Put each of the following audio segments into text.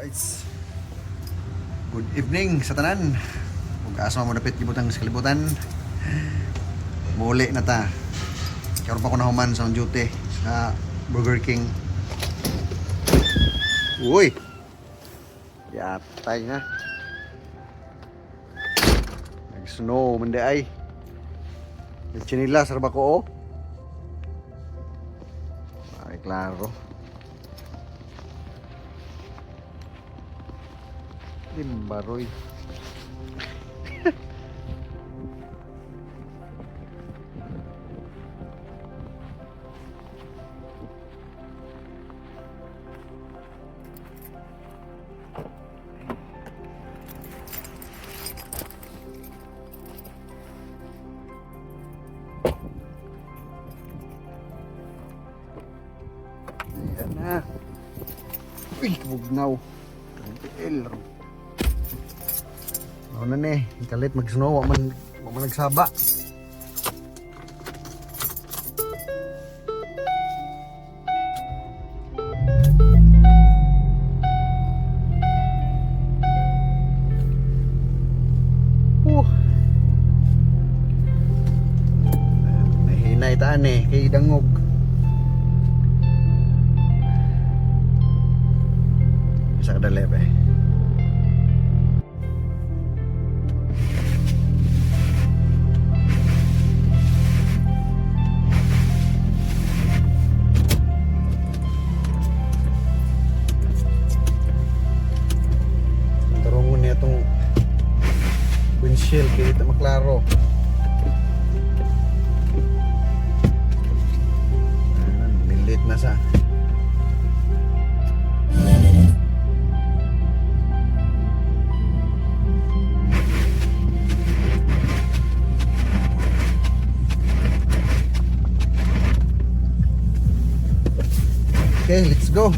Guys. Good evening sa tanan. Ug asa mo dapit gibutang sa kalibutan. Muli na ta. Karon pa ko nahuman sa duty sa Burger King. Uy. Yatay na. Nag-snow man di ay. Nagtsinilas ra ba ko oh? Ay, klaro. Limbaroy. Ayan na. Uy, kabugnaw. Tiil. Ano na ni, kalit mag-snow, wa man nagsaba. Nahinay taan eh, kay dangog. Isa kadali ba eh. Tarungon niya itong windshield kaya dito maklaro. Ayan, nilit na sa. Okay, let's go.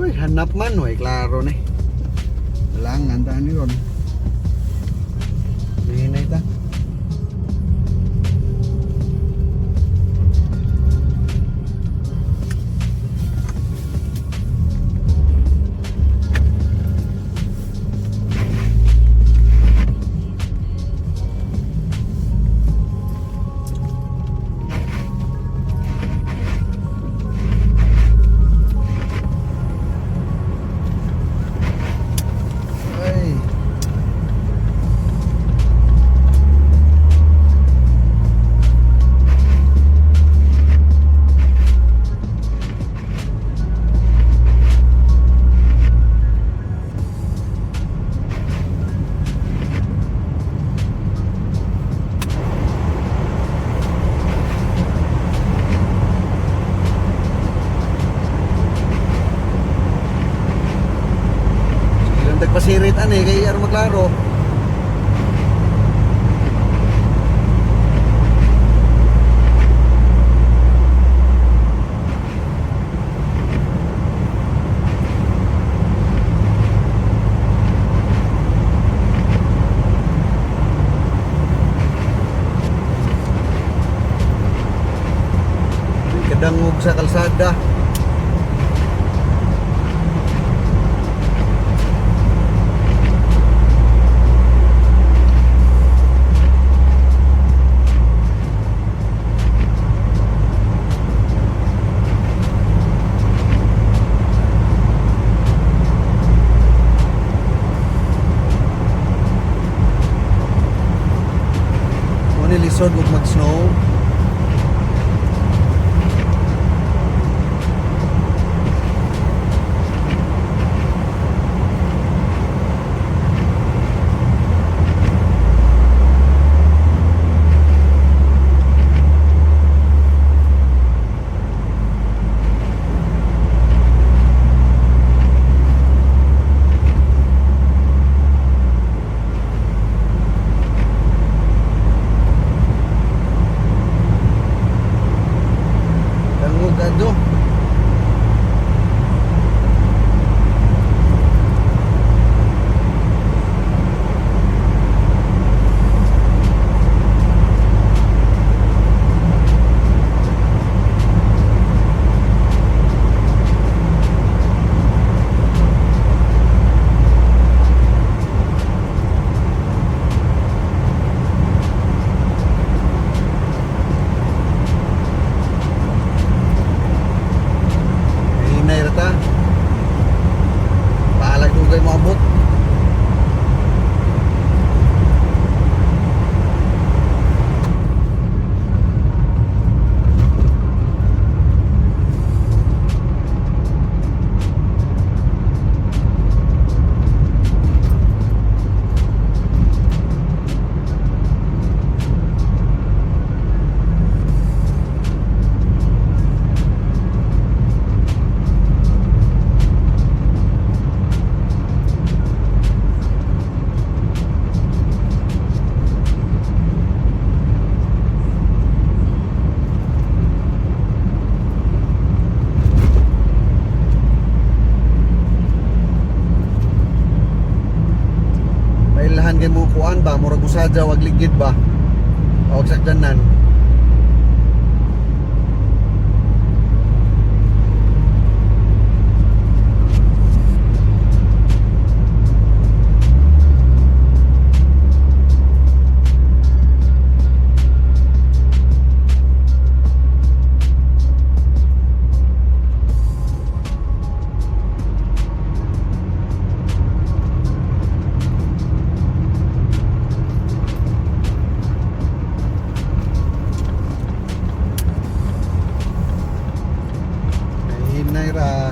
Uy, hanap man, uy, klaro ni. Lang, antahan ni ron. Hinay ta. Ay. Ilang tagpasirit ani kay aron maklaro. Kadangog sa kalsada. Mo ni lisod ug mag-snow. Daghan kay mo kuan ba, murag usadya wag ligid ba. Og sakyanan. Hinay ra.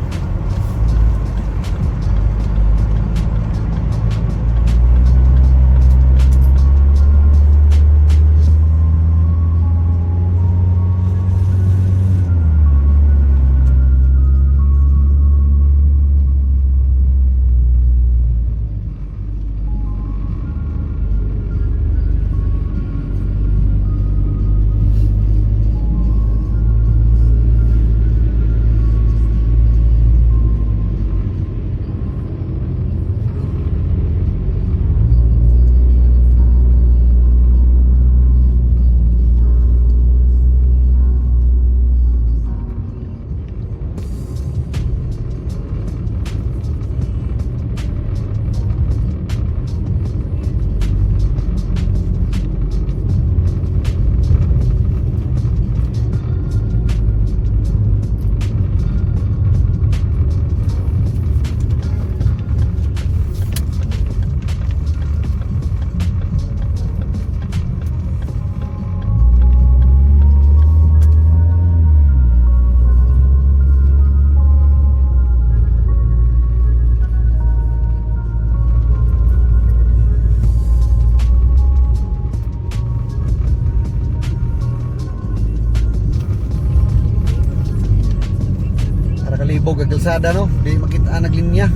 Para kalibog ang kalsada, no? Di makita ang linya.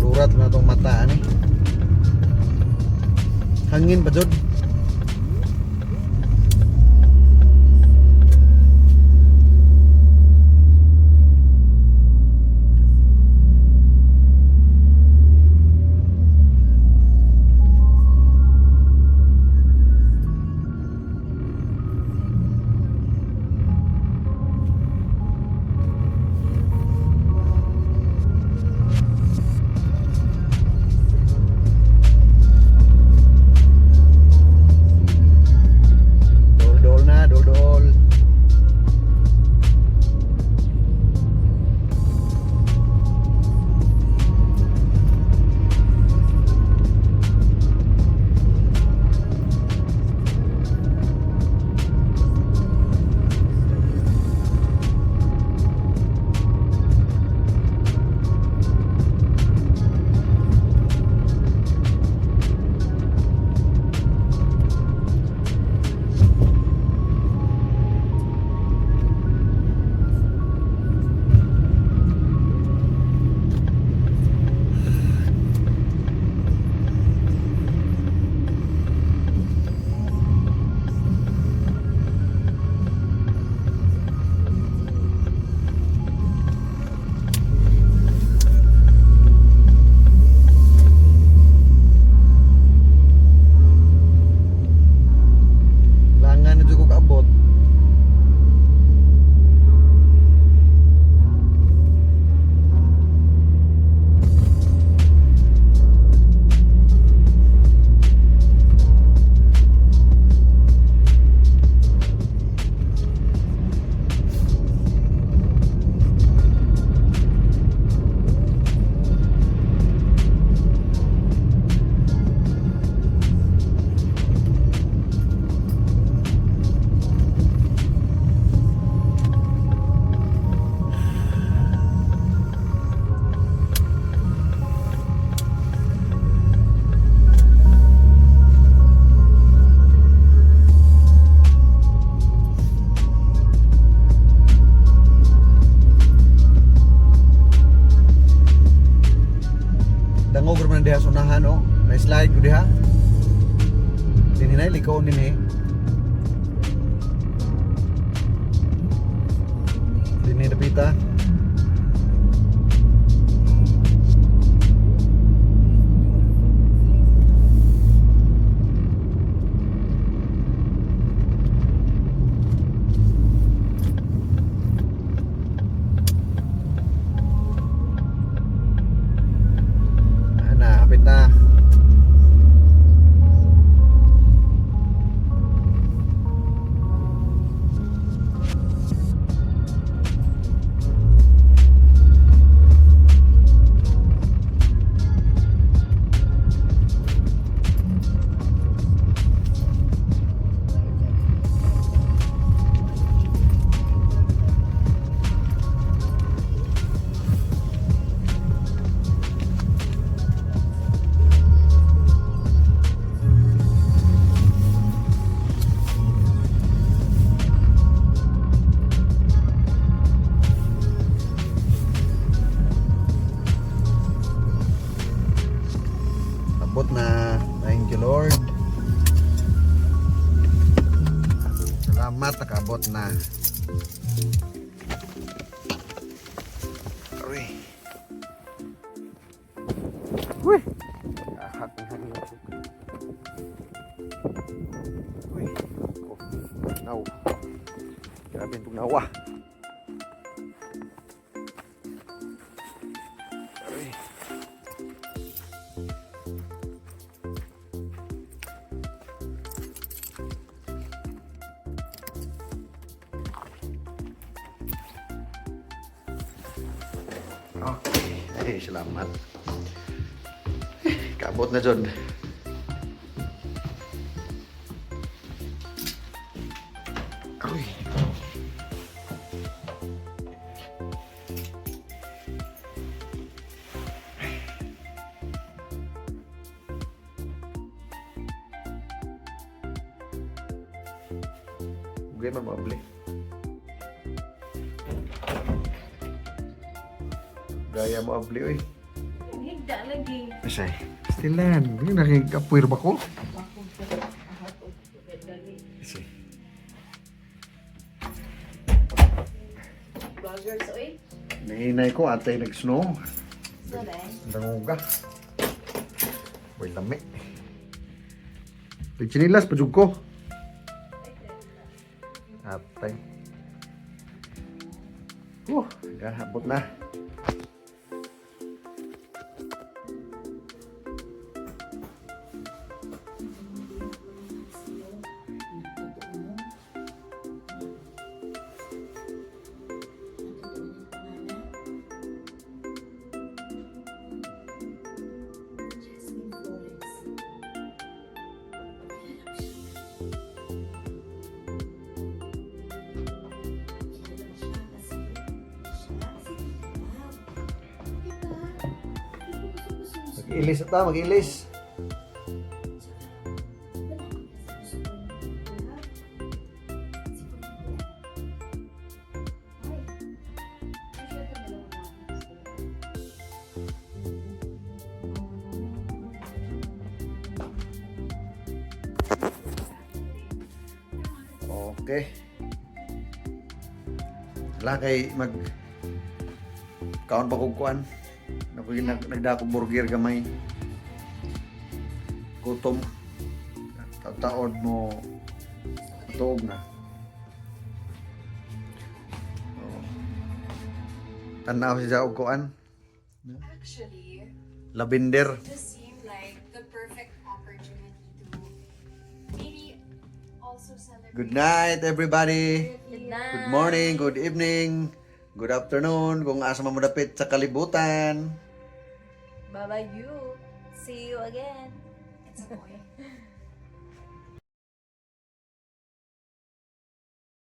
Lurat na itong mata ani. Hangin ba jud? Salamat, nakaabot na. Aroy. Uy! Ahak ng hangin. Uy. Oh, tugnaw. Grabe ang tugnaw ah. Aroy. Okay. Ay, salamat. Eh, kaabot na dyan. Aroy. Ugay man mo abli. Gaya mo abli oy. Higda lagi. Asay. Stilan, hindi nakikapuir ba ko? Asay. Vloggers, oy. Nahinay ko, atay nag-snow. So, day. Danguga. Uy, lami. Nagchinilas, pajug ko. Atay. Abot na. Jasmine Flores. Kilala mo siya kasi siya si Tita Love. Diba? Di ba gusto-gusto mo siya? Mag-ilis ata, mag-ilis. Tsaka, malapit na sa gusto ni Tita Love. Siguro nila. Ay, sure ka dalawa mga gusto. Okay. Wala kay mag kaon pa kog kuan. Naku nagdako burger gamay. Gutom. Taon mo tuog na. Oo. Tanaw siya og kuan. Actually, Lavender. this seemed like the perfect opportunity to maybe also celebrate. Good night, everybody. Good night. Good morning, good evening, good afternoon, kung asa man mo dapit sa kalibutan. Bye-bye you. See you again. It's a boy.